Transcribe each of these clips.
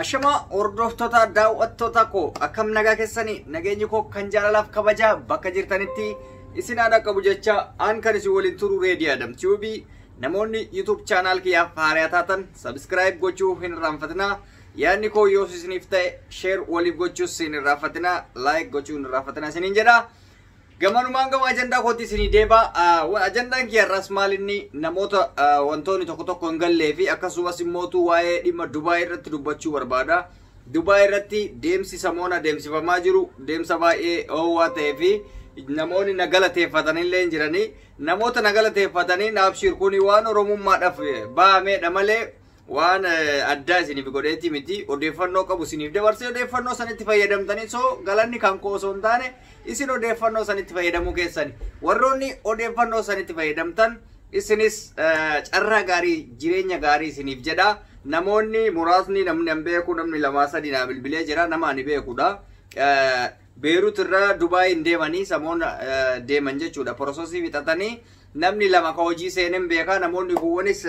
Ashama hordoftoota daawwattoota koo, akkam nagaa keessanii? Nageenyi koo kan jaalalaaf kabajaa bakka jirtanitti isin haadha qabu jecha, an kan isin waliin turu Reedii Adam Tube. Namoonni YouTube channel kiyyaaf haaraa taatan subscribe gochuu hin irraanfatinaa. Yaadni koo yoo isiniif ta'e share waliif gochuus hin irraanfatinaa, like gochuu hin irraanfatinaa isiniin jedha. Gamanumaan gama ajandaa kootti isinii deeba. Ajandaan kiyya irraas maal inni namoota wantoonni tokko tokko hin gallee fi akkasumas immootu waa'ee dhimma Dubaay irratti dubbachuu barbaada. Dubaay irratti deemsi samoona deemsifamaa jiru deemsa baay'ee ho'aa ta'ee fi namoonni na galateeffatanillee hin jiranii. Namoota na galateeffatanii naaf kuni waan Oromummaadhaaf bahameedha malee waan addaa isiniif godheeti miti. Odeeffannoo qabu isiniif dabarsee, odeeffannoo sanitti fayyadamtanii, so galanni kan koo osoo hin taane isin odeeffannoo sanitti fayyadamuu keessani. Warroonni odeeffannoo sanitti fayyadamtan isinis carraa gaarii, jireenya gaarii isiniif jedha. Namoonni muraasni, namni an beeku, namni lamaa sadi naa bilbilee jira, nama ani beekudha. Beerut irraa Dubaay hin deemanii samoona deeman jechuudha. Processii fixatanii namni lama ka hojii seeneen beekaa, namoonni kuuwwanis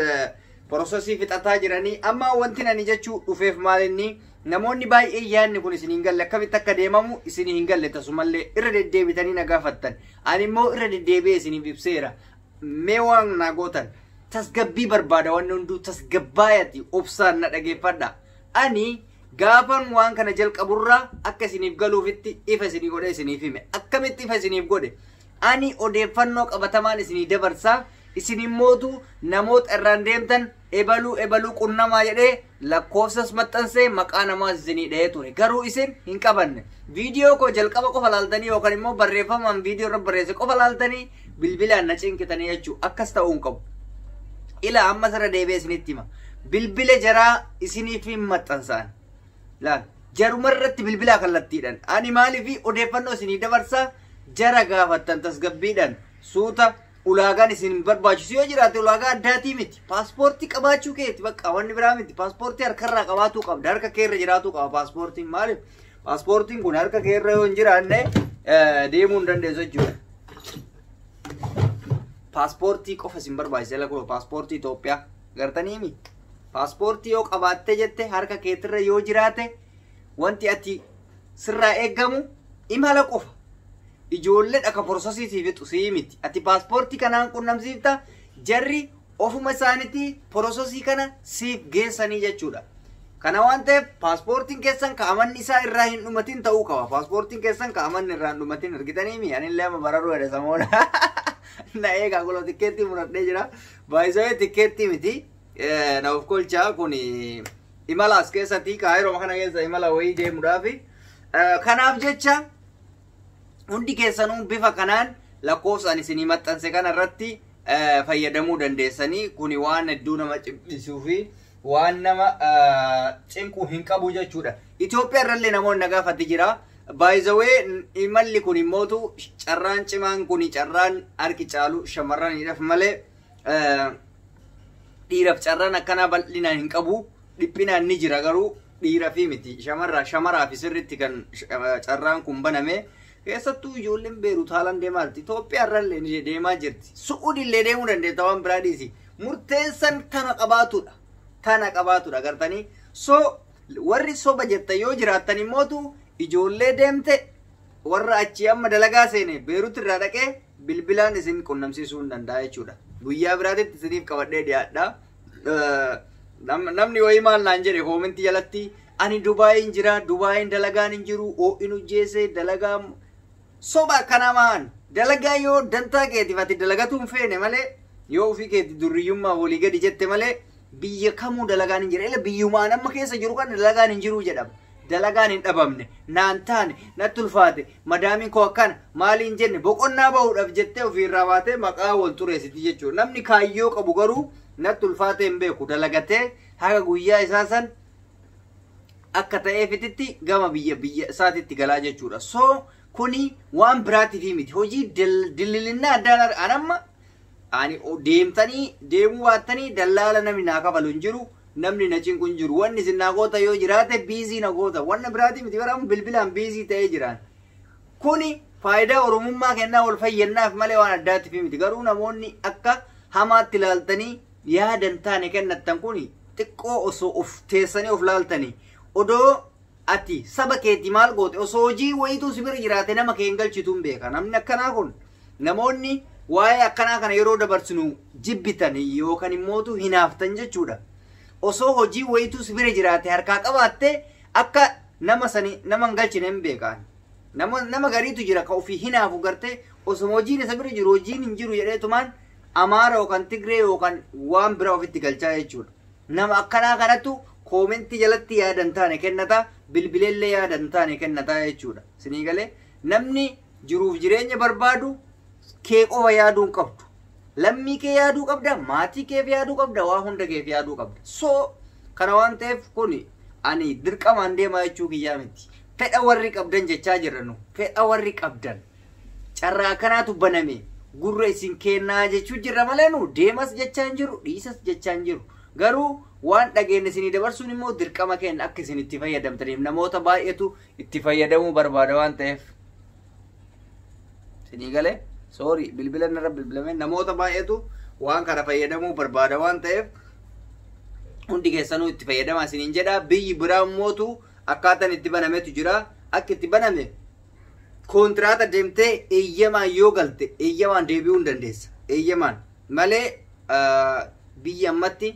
processii fixataa jiranii. Amma wanti ani jechuu dhufeef maal inni namoonni baay'ee yaadni kun isin hin galle, akkamitti akka deemamu isin hin galle, tasumallee irra deddeebitanii na gaafattan. Ani immoo irra deddeebi'ee isiniif ibseera. Mee waan naa gootan, tasgabbii barbaada, wanni hunduu tasgabbaayati obsaan na dhageeffadha. Ani gaafan waan kana jalqaburraa akka isiniif galuufitti ifa isinii godhe, isiniif hime. Akkamitti ifa isiniif godhe? Ani odeeffannoo qabatamaan isinii dabarsaa, isin immootu namoota irraan deemtan ebaluu ebaluu qunnamaa jedhee lakkoofsas maxxansee maqaa namaas isinii dhahee ture. Garuu isin hin qabanne. Viidiyoo koo jalqaba qofa laaltanii yookaan immoo barreeffamaan viidiyoo irra barreesse qofa laaltanii bilbilaan na cinqitanii jechuu. Akkas ta'uu hin qabu. Ila amma sirra deebi'ee isinitti hima. Bilbila jaraa isiniif hin maxxansaan. Laal, jaruma irratti bilbilaa kallattiidhaan. Ani maaliif odeeffannoo isinii dabarsaa, jara gaafattan tasgabbiidhaan suuta. Ulaagaan isin barbaachisu yoo jiraate, ulaagaa addaatii miti. Paaspoortii qabaachuu keeti, bakka wanni biraa miti. Paaspoortii harkarraa qabaatuu qabda. Harka keerra jiraatuu qaba paaspoortiin. Maaliif? Paaspoortiin kun harka keerra yoo hin jiraanne deemuu hin dandeessu jechuudha. Paaspoortii qofa isin barbaachisa. Lakkoofsa paaspoortii Itoophiyaa gartaniimi. Paaspoortii yoo qabaatte jette, harka keetirra yoo jiraate, wanti ati sirraa eeggamu imala qofa. Ijoollee dhaka processii sii fixu sii miti. Ati paaspoortii kanaan qunnamsiifta, jarri ofuma isaaniitti processii kana siif geessanii jechuudha. Kana waan ta'eef paaspoortiin keessan ka'amanni isaa irraa hin dhumatin ta'uu qaba. Paaspoortiin keessan ka'amanni irraa hin dhumatin, argitaniimi. Anillee amma bararuu jedhe samoona. Na eegaa, goloo tikkeettii muradhee jira. Baay'isee tikkeettii miti. Na of kolchaa, kun imala as keessatti Kaayiroo kana keessa imala wayii deemuudhaafi. Kanaaf jecha hundi keessanuu bifa kanaan lakkoofsaan isinii maxxanse kana irratti fayyadamuu dandeessanii. Kuni waan hedduu nama cimsisuu fi waan nama cinqu hin qabu jechuudha. Itoophiyaa irrallee namoonni na gaafatti jira. By the way, imalli kun immootu carraan cimaan kun carraan harki caalu shamarraniidhaaf malee dhiiraaf carraan akkanaa bal'inaan hin qabu. Dhiphinaan ni jira, garuu dhiira fi miti. Shamaraa fi sirriitti kan carraan kun baname. Keessattuu ijoolleen Beerut haalaan deemaa jirti. Itoophiyaa irrallee deemaa jirti. Su'uudillee deemuu dandeetta, waan biraa dhiisi. Murteessan tana qabaatudha. Tana qabaatudha gartanii. So warri soba jettan yoo jiraattan immootu ijoollee deemte, warra achii amma dalagaa seene Beerut irraa dhaqee bilbilaan isin qunnamsiisuu hin danda'a jechuudha. Guyyaa biraatitti isiniif qabadhee dhiyaadha. Namni wayii maal naan jedhe commentii jalatti? Ani Dubaayin jira, Dubaayin dalagaan hin jiru, ho'in hojjeese dalagaa. Soba akkanaa maan dalagaa yoo dantaa keetiif ati dalagatuu hin feene malee, yoo ofii keeti durriyyummaa walii gadi jette malee, biyya kamuu dalagaan hin jira. Ila biyyumaan amma keessa jiru kan dalagaan hin jiru jedhama. Dalagaan hin dhabamne, naan taane, natti ulfaate, madaamiin koo akkana maaliin jenne, boqonnaa bahuudhaaf jettee ofiirraa baatee maqaa wal xureessiti jechuudha. Namni kaayyoo qabu garuu natti ulfaate hin beeku, dalagatee haga guyyaa isaa san akka ta'eefititti gama biyya isaatitti galaa jechuudha. So kuni waan biraatiif miti. Hojii dillilinnaa addaan anamma ani deemtanii deemuu baattanii dallaala namni naa kafalu hin jiru. Namni na cinqu hin jiru. Wanni isin naa goota yoo jiraate busy na goota. Wanna biraatii miti, bara bilbilaan busy ta'ee jiraan. Kuni faayidaa Oromummaa kennaa wal fayyadnaaf malee waan addaatiif miti. Garuu namoonni akka hamaatti ilaaltanii yaadan taane kennattan kuni xiqqoo osoo of teessanii of laaltanii. Odoo ati saba keetii maal goote, osoo hojii wayituu si bira jiraate nama kee hin galchitu hin beeka. Namni akkanaa kun, namoonni waa'ee akkanaa kana yeroo dabarsinu jibbitan yookaan immootu hinaaftan jechuudha. Osoo hojii wayituu si bira jiraate harkaa qabaatte akka nama sani nama hin galchine hin beekan. Nama gariitu jira ka ofii hinaafu gartee, osoo hojiin isa bira jiru hojiin hin jiru jedheetumaan Amaara yookaan Tigree yookaan waan bira ofitti galchaa jechuudha. Nama akkanaa kanattu koomentii jalatti yaadan taane kennata, bilbileellee yaadan taane kennata jechuudha. Sinii galee, namni jiruuf jireenya barbaadu kee qofa yaaduu hin qabdu. Lammii kee yaaduu qabda, maatii keef yaaduu qabda, waa hunda keef yaaduu qabda. So kana waan ta'eef kuni ani dirqamaan deemaa jechuu kiyyaa miti. Fedha warri qabdan jechaa jirra nu. Fedha warri qabdan. Carraa kanaatu baname, gurra isin kennaa jechuu jirra malee nu deemas jechaa hin jiru, dhiisas jechaa hin jiru. Garuu waan dhageenye isinii dabarsuun immoo dirqama keenya, akka isin itti fayyadamtaniif, namoota baay'eetu itti fayyadamuu barbaada waan ta'eef. Isinii galee, sorry, bilbila narra bilbilame. Namoota baay'eetu waan kana fayyadamuu barbaada waan ta'eef hundi keessanuu itti fayyadamaa isiniin jedha. Biyyi biraa immootu akkaataan itti banametu jira. Akka itti baname, kontiraata deemtee eeyyamaan yoo galte eeyyamaan deebi'uu hin dandeessa. Eeyyamaan malee biyya ammatti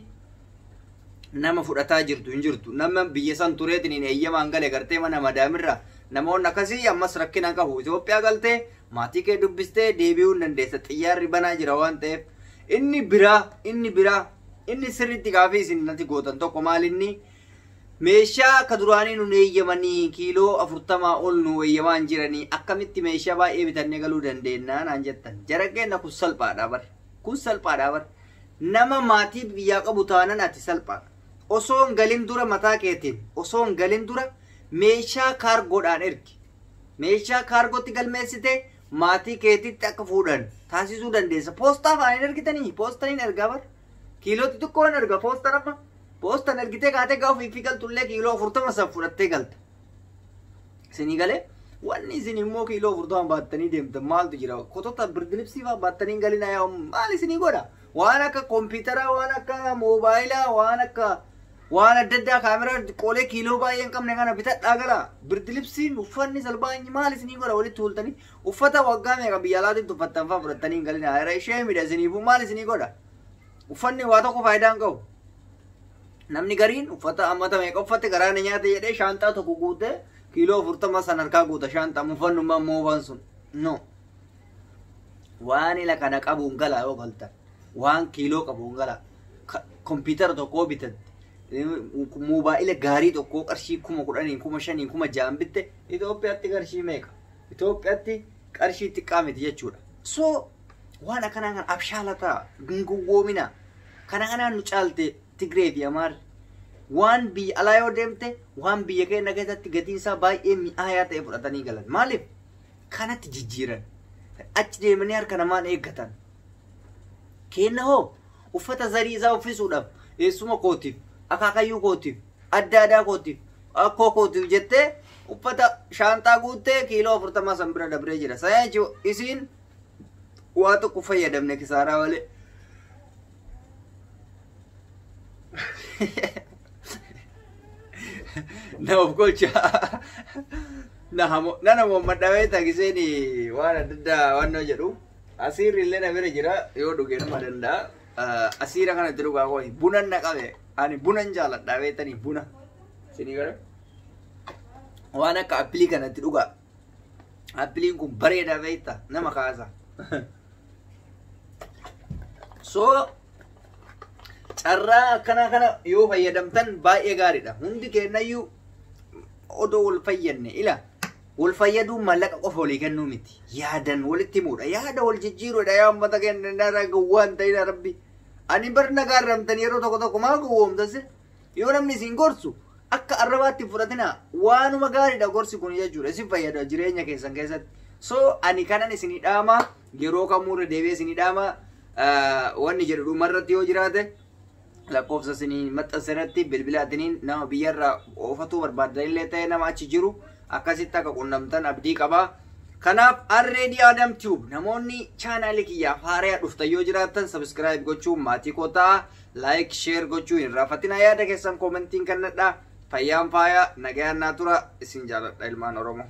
nama fudhataa jirtu hin jirtu. Nama biyya san tureetiin eeyyamaan gale gartee mana madaamirraa, namoonni akkasii ammas rakkina qabu. Itoophiyaa galtee maatii kee dubbistee deebi'uu hin dandeessa. Xiyyaarri banaa jira waan ta'eef. Inni biraa inni sirriitti gaafii isin natti gootan tokko maal inni? Meeshaa akka duraanii nun eeyyamanii, kiiloo 40 ol nu eeyyamaa hin jiranii, akkamitti meeshaa baay'ee bitannee galuu dandeenya naan jettan. Jara keenya, kun salphaadha bar. Kun salphaadha bar. Nama maatii biyyaa qabu taanan ati salphaadha. Osoo hin galin dura, mataa keetiin osoo hin galin dura meeshaa kaargoodhaan ergi. Meeshaa kaargootti galmeessite maatii keetitti akka fuudhan taasisuu dandeessa. Poostaa fa'aa hin ergitanii? Poostaan hin ergaa bar. Kiiloo xixiqqoo hin erga poostaan amma. Poostaan ergitee kaatee gaafa ofii galtullee kiiloo 40 san fudhattee galta. Isinii galee, wanni isin immoo kiiloo 40 baattanii deemtan maaltu jira? Kotota birdilibsii fa'aa baattanii hin galina, yaa maal isinii godha? Waan akka kompiitaraa, waan akka moobaayilaa, waan akka waan adda addaa, kaameraa xiqqoolee kiiloo baay'ee hin qabne kana bitadhaa gala. Birdilibsiin, uffanni salphaan maal isinii godha walitti tuultanii? Uffata waggaa meeqa biyya alaatiin tuffattan fa'aa fudhattanii hin galina. Ishee midha isiniifuu, maal isinii godha? Uffanni waa tokko faayidaa hin qabu. Namni gariin uffata ammata meeqa uffate garaa na nyaate jedhee shaanxaa tokko guutee kiiloo 40 san harkaa guuta shaanxaa uffannummaa moofaan sun. No. Waan ila kana qabuun galaa yoo galtan. Waan kiiloo qabuun galaa. Kompiitara tokkoo bitatte, moobaayila gaarii tokko qarshii 10,000n, 5,000n, 6,000 bitte, Itoophiyaatti qarshii meeqa? Itoophiyaatti qarshii xiqqaa miti jechuudha. So waan akkanaa kan abshaala ta'a, gowwoomina. Kana kanaan nu caalte Tigree fi Amaarri. Waan biyya alaa yoo deemte, waan biyya keenya keessatti gatiin isaa baay'ee mi'aayaa ta'e fudhatanii galan. Maaliif? Kanatti jijjiiran. Achi deemanii harka namaan eeggatan. Kenna hoo uffata zarii isaa uffisuudhaaf eessuma kootiif, akaakayyuu kootiif, adda aadaa kootiif, akkoo kootiif jettee uffata shaanxaa guuttee kiiloo 40 san bira dabree jira. Sana jechuun isiin waa tokko fayyadamne kisaaraa malee. Na of golcha. Na hamo na namoommadha beektaa, giseen waan adda addaa waan jedhu. Asiirri illee na bira jira, yoo dhuge nama danda'a. Asiira kanatti dhugaa koo bunan na qabe. Ani bunan jaaladha beektanii, buna. Isinii gara? Waan akka appilii kanatti dhugaa. Appiliin kun bareedaa beektaa, nama kaasa. So carraa akkanaa kana yoo fayyadamtan baay'ee gaariidha. Hundi keenyayyuu odoo wal fayyadne, ila wal fayyaduun maallaqa qofa walii kennuu miti. Yaadan walitti himuudha. Yaada wal jijjiiruudha, yaa uummata keenya narraa gowwaan ta'ina rabbi. Ani bar nagaa arramtan yeroo tokko tokko maa gowwoomta sir? Yoo namni isin gorsu akka arrabaatti fudhatina, waanuma gaariidha gorsi kun jechuudha. Isin fayyada jireenya keessan keessatti. So ani kanan isinii dhaama, yeroo kamuurra deebi'ee isinii dhaama, wanni jedhu dhumarratti yoo jiraate, lakkoofsa isinii maxxanse irratti bilbilaatiniin nama biyyarraa oofatuu barbaadanillee ta'e nama achi jiru akkasitti akka qunnamtan abdii qaba. Kanaaf Arreedii Adam Tube, namoonni chaanaalii kiyyaaf haaraa dhuftan yoo jiraattan, subscribe gochuun maatii koo ta'a. Like, share gochuu hin raafatina, yaada keessan koomentiin kennadhaa. Fayyaan faaya, nagayaan naa tura, isin jaaladha ilmaan Oromoo.